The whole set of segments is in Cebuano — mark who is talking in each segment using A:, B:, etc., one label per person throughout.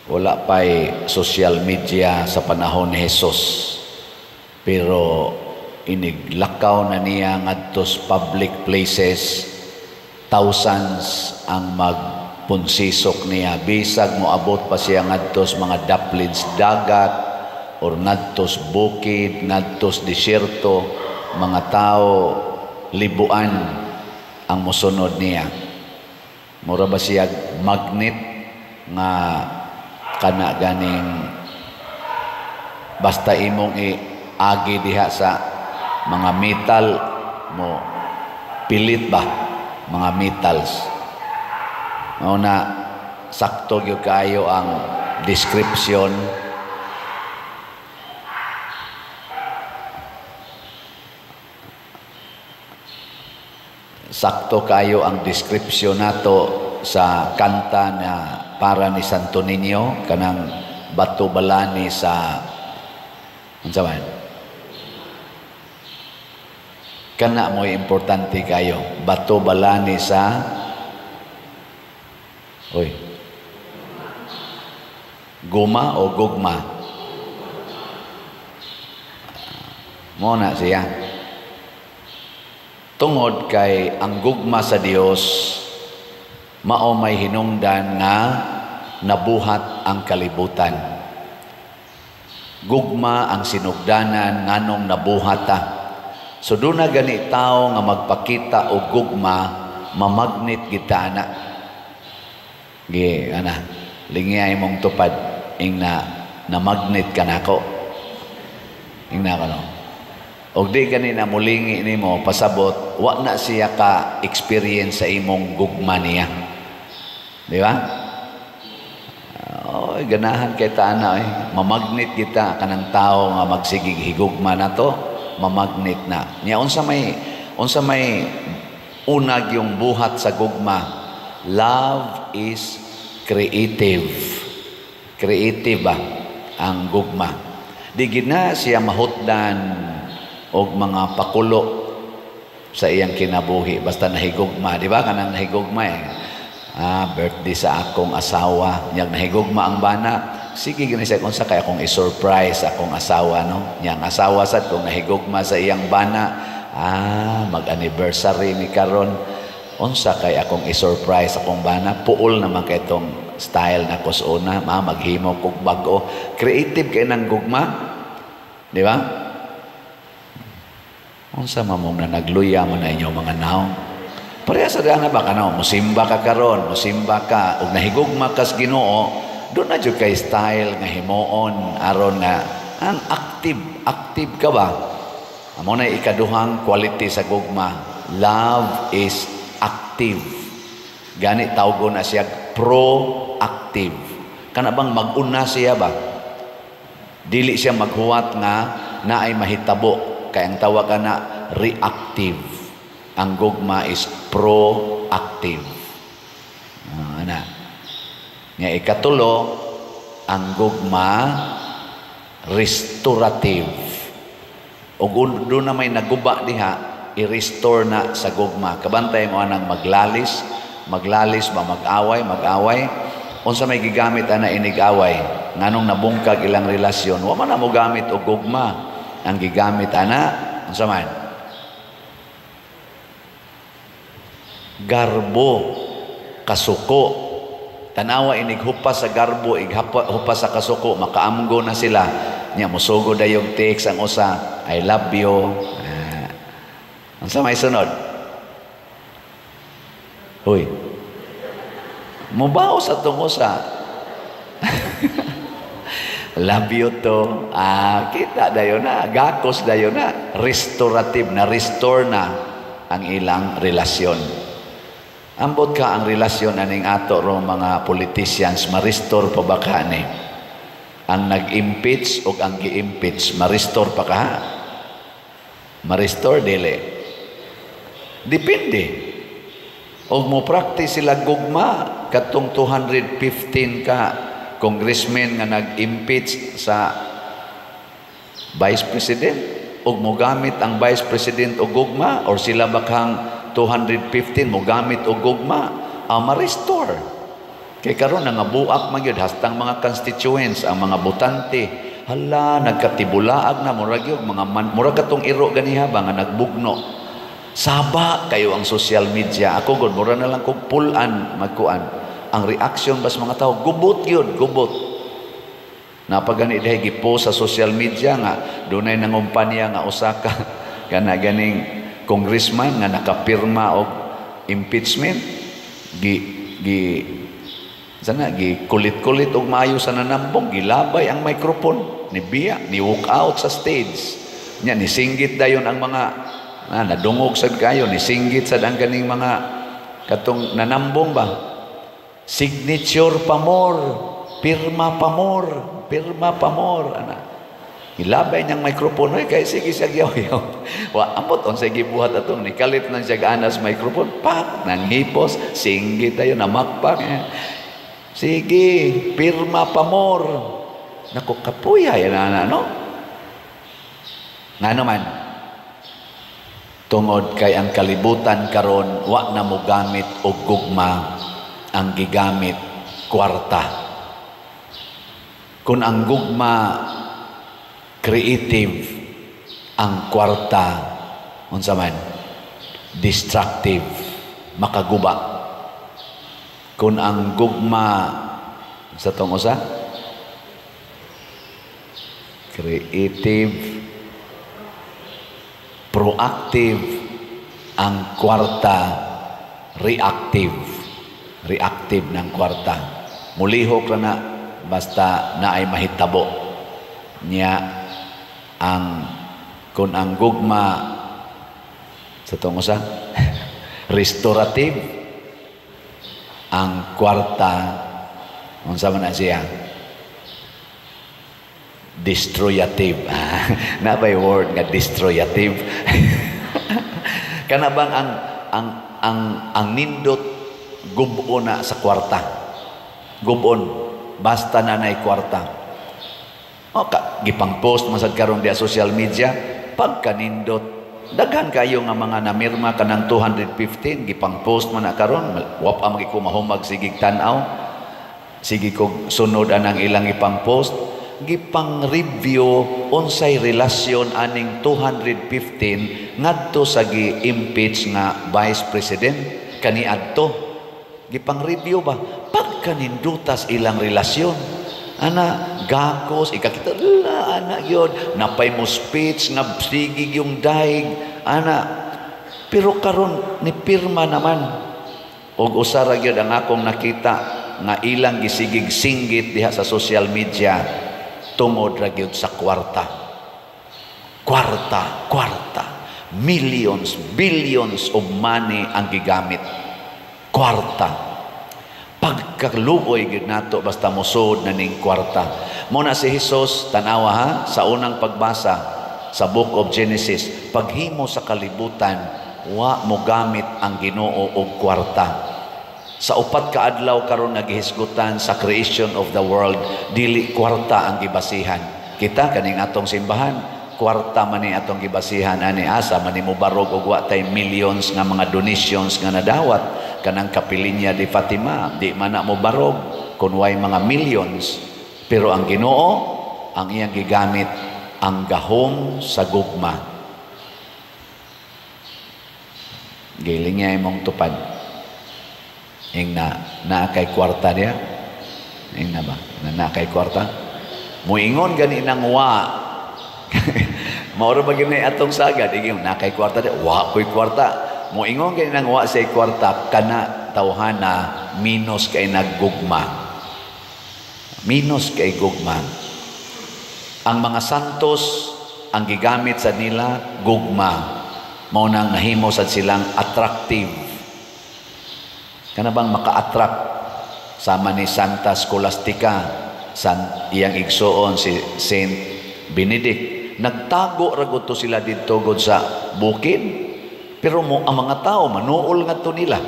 A: Wala pa'y social media sa panahon ni Jesus. Pero iniglakaw na niya ngadtos public places, thousands ang magpunsisok niya. Bisag moabot pa siya ngadtos mga daplins dagat or ngadtos bukid, ngadtos disyerto, mga tao libuan ang mosunod niya. Mura ba siya magnet nga kana ganing basta imong iagi diha sa mga metal mo pilit ba mga metals. Mao na sakto gyud kaayo ang description sakto kayo ang description nato sa kanta na para ni Santo Niño, kanang bato balani sa unsa man kana mo importante kayo, bato balani sa oy guma o gugma mo na siya. Tungod kay ang gugma sa Dios mao may hinungdan nga nabuhat ang kalibutan. Gugma ang sinugdanan nganong nabuhat ta. So doon na gani tao nga magpakita og gugma, mamagnet kita ana. Gi ana, lingiyay mong tupad ing na namagnet ka nako. Ing na ka no. Og di gani na mulingi nimo pasabot, wa na siya ka experience sa imong gugma niya. Di ba? Oy, ganahan kay ta ana eh. Mamagnet kita kanang tao nga magsigig higugma na to, mamagnet na. Nya unsa may unag yung buhat sa gugma? Love is creative. Creative ba ang gugma? Di gid na siya mahutdan og mga pakulo sa iyang kinabuhi basta nahigugma, di ba? Kanang nahigugma eh. Ah, birthday sa akong asawa, niyang nahigugma ang bana. Sige gani siya kung sa kay akong i-surprise akong asawa, no? Niyang asawa sad kung nahigugma sa iyang bana, ah, mag-anniversary mi karon. Unsa kay akong i-surprise akong bana? Puol naman kay tong style na ko sa una, ma maghimo kog bag-o. Creative kay nang gugma. Di ba? Unsa mamong na nagluya man na inyo mga naong. Pareha sa daan na ba ka no? Musimba ka karon, musimba ka ug nahigugma kas Ginoo, doon na jud kay style nga himuon aron nga ang active, active ka ba? Amo na ikaduhang quality sa gugma. Love is active. Gani tawgon na siya proactive. Kana bang mag-una siya ba? Dili siya maghuwat nga naay mahitabo. Kaya ang tawag na reactive. Ang gugma is proactive. Ana. Nga ikatulo, ang gugma restorative. Ug doon na may naguba diha, i-restore na sa gugma. Kabantay mo anang maglalis, maglalis ba mag-away, mag-away. Unsa may gigamit ana inig-away? Nganong nabungkag ilang relasyon, wa man na mo gamit og gugma. Ang gigamit ana, unsa man? Garbo, kasuko. Tanawa inighupas sa garbo, ighupas sa kasuko, makaamgo na sila. Nya mosugo dayong text ang usa, I love you. Unsa may sunod? Hoy. Mubaw sa tong usa. Love you to. Ah, kita dayon na, gakos dayon na, restorative na, restore na ang ilang relasyon. Ambot ka ang relasyon aning ato ro mga politicians, ma-restore pa ba ka ni? Ang nag-impeach o ang gi-impeach, ma-restore pa ka? Ma-restore dili. Depende. Og mo practice sila gugma katong 215 ka congressmen nga nag-impeach sa vice president, og mogamit ang vice president og gugma, or sila bakang 215 mogamit og gugma, ma-restore. Kay karon nangabuak man gyud hastang mga constituents, ang mga botante. Hala, nagkatibulaag na, murag gyud mga man, murag katong iro ganiha ba nga nagbugno. Saba kayo ang social media. Ako gud, mura na lang kog pulan magkuan. Ang reaction bas mga tao, gubot gyud, gubot. Napagani dihay gipost sa social media nga dunay nangumpanya nga usa ka kana ganing congressman nga nakapirma og impeachment, gi gi sana gi kulit-kulit og maayo sa nanambong, gilabay ang microphone ni biya, ni walk out sa stage nya, ni singgit dayon ang mga nadungog sad kayo, ni singgit sad ang ganing mga katong nanambong ba, "Signature pa more, pirma pa more, pirma pa more," ana. Ilabay niyang microphone, oy, kay sige siya yaw-yaw. Wa amot unsay gibuhat atong nikalit lang siya anas microphone, pak, nanghipos, singgit tayo, namakpak. "Sige, pirma pa more." Naku, kapuya yan ana, no? Nga naman, tungod kay ang kalibutan karon wa na mo gamit og gugma, ang gigamit kwarta. Kung ang gugma creative, ang kwarta unsa man? Destructive, makaguba. Kung ang gugma sa tong usa creative, proactive, ang kwarta reactive. Reactive ng kwarta. Mulihok ra na basta naay mahitabo. Nya ang kung ang gugma sa tong usa restorative, ang kwarta unsa man na siya? Destroyative. Na ba'y word nga destroyative? Kana bang ang nindot gubo na sa kwarta, gubon basta na nay kwarta. O ka, gipang post man sad karon diya social media pagkanindot. Daghan kayo nga mga namirma kanang 215, gipang post man na karon. Wa pa man ko mahumag, sige tan-aw, sige kog sunod anang ilang ipang post, gipang review unsay relasyon aning 215 ngadto sa gi-impeach nga vice president kaniadto. Gipang review ba, pagkanindutas ilang relasyon ana, gakos ikakita la ana yun, napay mo speech nga sige yung daig ana, pero karon ni pirma naman. Og usa ra gyud ang akong nakita nga ilang gisigig singgit diha sa social media, tungod ra gyud sa kwarta. Kwarta, kwarta, millions, billions of money ang gigamit, kwarta. Pagkaluoy gyud nato basta mosud na ning kwarta. Mo na si Jesus, tanawa ha, sa unang pagbasa sa Book of Genesis, paghimo sa kalibutan, wa mo gamit ang Ginoo og kwarta. Sa 4 ka adlaw karon nagihisgutan sa creation of the world, dili kwarta ang gibasihan. Kita kaning atong simbahan, kwarta man ni atong gibasihan ani, asa man ni mobarog og wa tay millions nga mga donations nga nadawat? Kanang Kapilinya de Fatima, di man na mo barog kun way mga millions. Pero ang Ginoo, ang iyang gigamit ang gahom sa gugma. Giling niya imong tupad. Ing na naa kay kwarta niya. Ing na ba? Na naa kay kwarta. Muingon gani nang wa. Mauro ba gyud atong sagad, ingon naa kay kwarta diya, wa koy kwarta. Muingon gani nang wa say kwarta, kana tawhana minus kay naggugma. Minus kay gugma. Ang mga santos ang gigamit sa nila gugma. Mao nang nahimo sad silang attractive. Kana bang maka-attract sama ni Santa Scholastica, san iyang igsuon si Saint Benedict. Nagtago ra gud to sila didto gud sa bukid. Pero mo ang mga tao manuol ngadto nila.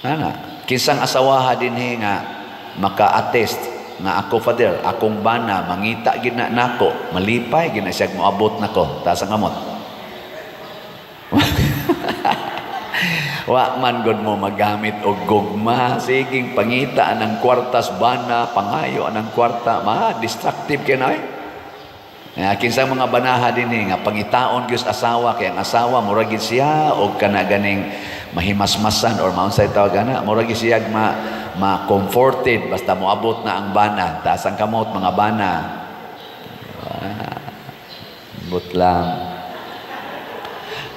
A: Ana, kinsang asawaha dinhi nga maka-attest nga ako, Father, akong bana mangita gid na nako, malipay gid na siya moabot nako, taas ang kamot. Wa man gud mo magamit og gugma, siging pangita ang kwartas bana, pangayo ang kwarta, ma destructive kay na eh. Nga kinsa mga banaha dinhi nga pangitaon gyud asawa, kay ang asawa murag gid siya og kana ganing mahimasmasan or maunsay tawag ana, murag gid siya ma ma comforted basta moabot na ang bana. Taas ang kamot, mga bana. Ah, but lang.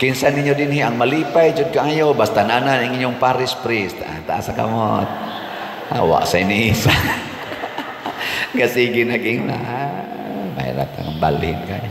A: Kinsa ninyo dinhi ang malipay jud kaayo basta naa ang inyong parish priest? Ah, taas sa kamot. Awa sa iniisa. Kasi naging na mahirap ang balhin kay.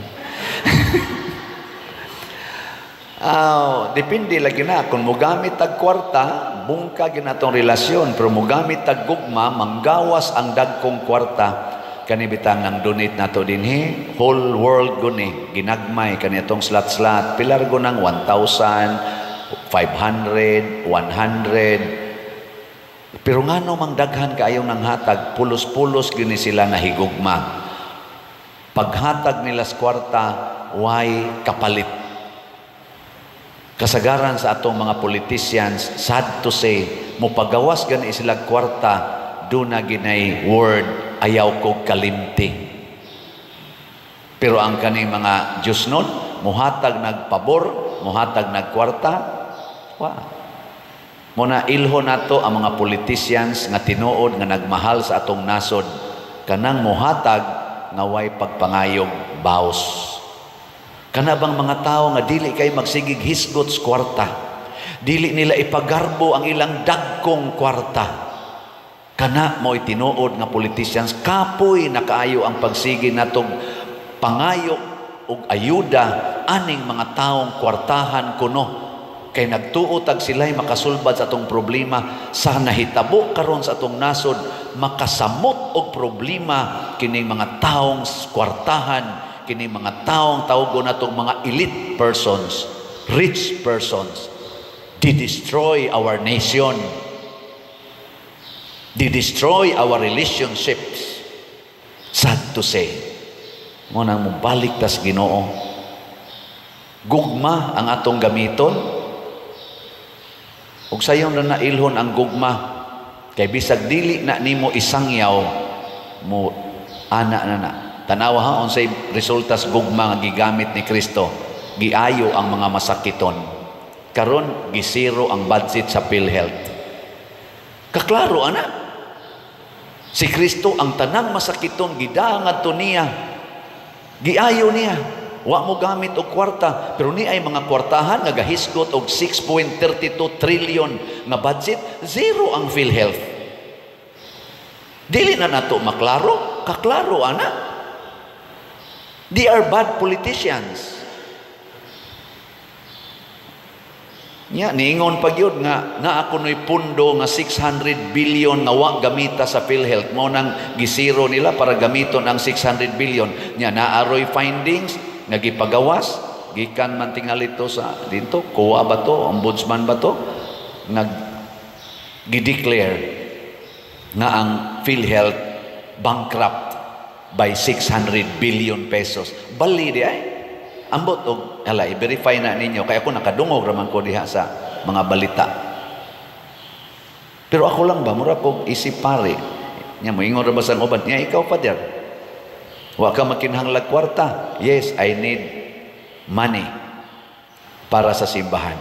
A: Aw, depende lagi na kung mogamit tag kwarta, bungka ginatong relasyon, pero mogamit tag gugma, manggawas ang dagkong kwarta. Kani bitang ang donate nato dinhi, whole world guni ginagmay kani atong slot-slot, pilar go ng 1,500, 100. Pero ngano mang daghan kaayo nang hatag, pulos-pulos gini sila na higugma. Paghatag nila sa kwarta, why kapalit? Kasagaran sa atong mga politicians, sad to say, mopagawas gani sila kwarta, duna ginay word, "Ayaw ko kalimti." Pero ang kaning mga Diyos nun, muhatag nagpabor, muhatag nagkwarta, wa. Muna ilho nato ang mga politicians nga tinuod nga nagmahal sa atong nasod, kanang muhatag nga way pagpangayog baos. Kana bang mga tao nga dili kay magsigig hisgot sa kwarta, dili nila ipagarbo ang ilang dagkong kwarta. Kana mo'y tinuod nga politicians. Kapoy na kaayo ang pagsige natog pangayo og ayuda aning mga taong kwartahan kuno, kay nagtuo tag sila'y makasulbad sa atong problema. Sa nahitabo karon sa atong nasod, makasamot og problema kining mga taong kwartahan, kining mga taong tawgon natong mga elite persons, rich persons. They destroy our nation. They destroy our relationships. Sad to say. Mo nang mobalik tas Ginoo. Gugma ang atong gamiton. Ug sayon ra na ilhon ang gugma. Kay bisag dili na nimo isangyaw mo ana na na. Tanawa ha unsay resulta sa gugma nga gigamit ni Kristo. Giayo ang mga masakiton. Karon gisiro ang budget sa PhilHealth. Kaklaro ana. Si Kristo ang tanang masakiton gidangad to niya. Giayo niya. Wa mo gamit og kwarta, pero ni ay mga kwartahan nga gahisgot og 6.32 trillion nga budget, zero ang PhilHealth. Dili na nato maklaro, kaklaro ana. They are bad politicians. Nya niingon pa gyud nga naa kunoy pundo nga 600 billion nga wa gamita sa PhilHealth, mo nang gisiro nila para gamiton ang 600 billion. Nya naaroy findings nga gipagawas gikan man tingali to sa dinto, kuha ba to, ombudsman ba to, nag gideclare nga ang PhilHealth bankrupt by 600 billion pesos. Bali di ay. Ambot og hala, i-verify na ninyo kay ako nakadungog raman ko diha sa mga balita. Pero ako lang ba mura kog isip pare. Nya moingon ra ba sa uban? Nya ikaw, Father, wa ka makinahanglag kwarta. Yes, I need money para sa simbahan.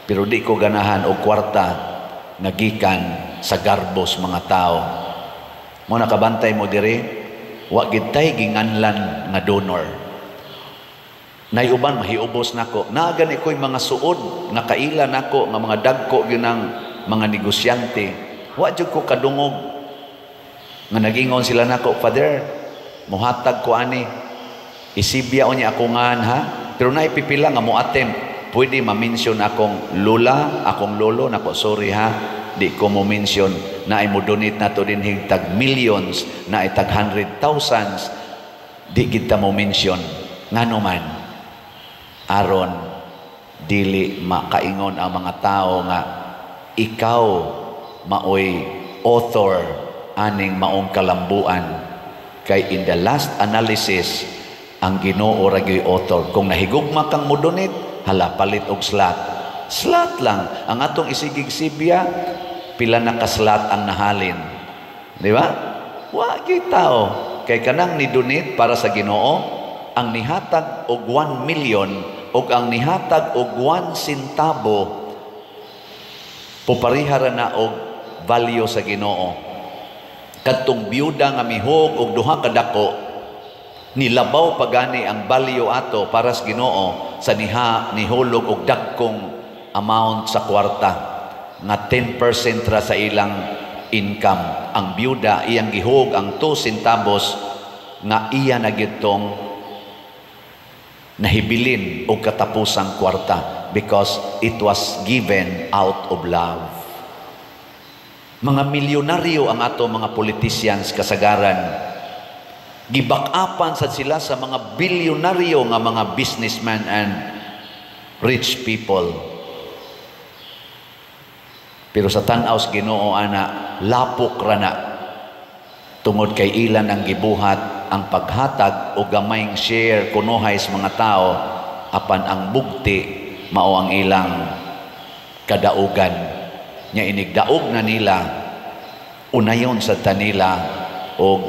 A: Pero di ko ganahan og kwarta nga gikan sa garbos mga tao. Mo nakabantay mo diri, wa gid tay ginganlan nga donor. Naiuban mahiubos nako. Naa gani ko'y mga suod nga kaila nako nga mga dagko gyud ang mga negosyante. Wa jud ko kadungog nga nagingon sila nako, "Father, mohatag ko ani. Isibya unya ako ngan ha." Pero naipipila nga mo attempt, pwede ma-mention akong lola, akong lolo nako, "Sorry ha, di ko mo mention." Na ay mo donate na to din tag millions, na ay tag hundred thousands, di kita mo mention. Ngano man, aron dili makaingon ang mga tao nga ikaw maoy author aning maong kalambuan. Kay in the last analysis, ang Ginoo ra gyud author. Kung nahigugma kang mo donate, hala, palit og slot. Slot lang. Ang atong isigig sibya, pila na ka slot ang nahalin. Di ba? Wa gyud tao. Kay kanang ni-donate para sa Ginoo, ang nihatag og 1 million og ang nihatag og 1 centavo, pupareha ra na og value sa Ginoo. Kadtong biyuda nga mihug og duha ka dako, nilabaw pagani ang value ato para sa Ginoo sa niha nihulog og dagkong amount sa kwarta nga 10% ra sa ilang income. Ang biyuda, iyang gihug ang 2 centavos nga iya na gyud tong nahibilin og katapusang kwarta because it was given out of love. Mga milyonaryo ang ato mga politicians kasagaran. Gibakapan sad sila sa mga bilyonaryo nga mga businessmen and rich people. Pero sa tan-aw sa Ginoo ana, lapok ra na tungod kay ilan ang gibuhat ang paghatag o gamayng share kunuhay sa mga tao, apan ang bugti mao ang ilang kadaugan. Nya inigdaog na nila, unayon sa tanila og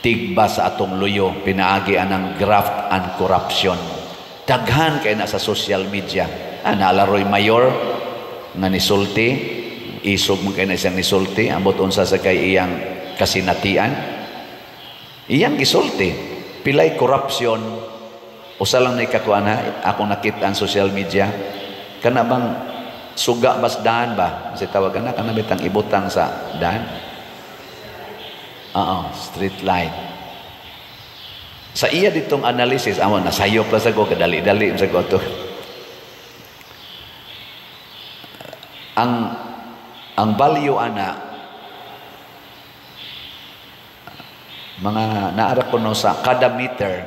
A: tigba sa atong luyo pinaagi anang graft and corruption. Daghan kay na sa social media. Naalaroy mayor nga nisulti, isog man kay na siyang nisulti, ambot unsa sa kay iyang kasinatian. Iyang gisulti pilay corruption. Usa lang na ikakuan ha, akong nakita ang social media, kana bang suga bas daan ba si tawag na, kana bitang ibutang sa daan. Oo, street light. Sa iya ditong analysis, amo nasayop la sa ko, kadali-dali sa ko to. Ang value ana mga naara kuno sa kada meter,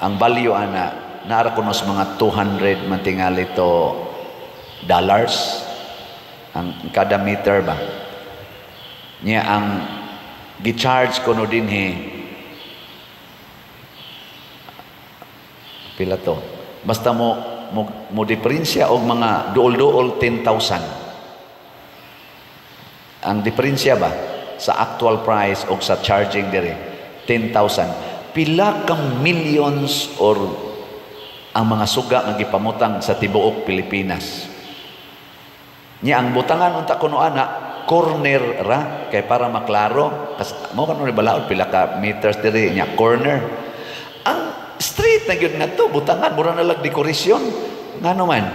A: ang value ana naara kuno sa mga 200 man tingali to dollars ang kada meter ba. Niya ang gi-charge kuno dinhi pila to, basta mo diferensya og mga duol-duol 10,000 ang diferensya ba sa actual price og sa charging diri, 10,000. Pila ka millions or ang mga suga nga gipamutang sa tibuok Pilipinas. Nya ang butangan unta kuno ana corner ra kay para maklaro kas mo kuno ni balaod pila ka meters diri nya corner. Ang street na gyud ngadto butangan mura na lag dekorasyon. Ngano man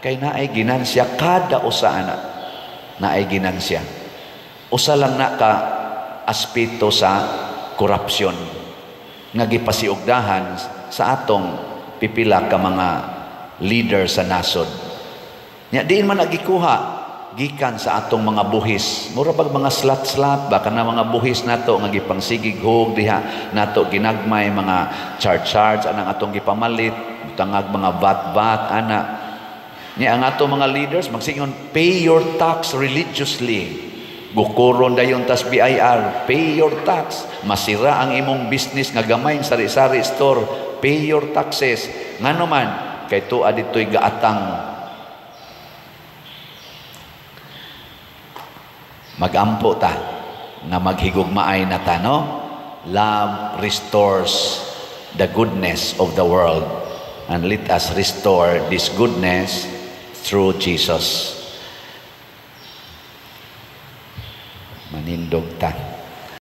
A: kay naay ginansya kada usa ana. Naay ginansya. Usa lang na ka aspeto sa korupsyon nga gipasiugdahan sa atong pipila ka mga leader sa nasod. Nya diin man agikuha gikan sa atong mga buhis. Mura bag mga slat-slat ba kana mga buhis nato nga gipangsigig hug diha nato ginagmay mga charge-charge anang atong gipamalit, butangag mga VAT-VAT ana. Nya ang atong mga leaders magsingon, "Pay your tax religiously." Gukuron dayon tas BIR, "Pay your tax." Masira ang imong business nga gamay sari-sari store, "Pay your taxes." Ngano man kay tuwa dito'y gaatang. Magampo ta nga maghigugmaay na ta, no? Love restores the goodness of the world, and let us restore this goodness through Jesus. Manindog ta.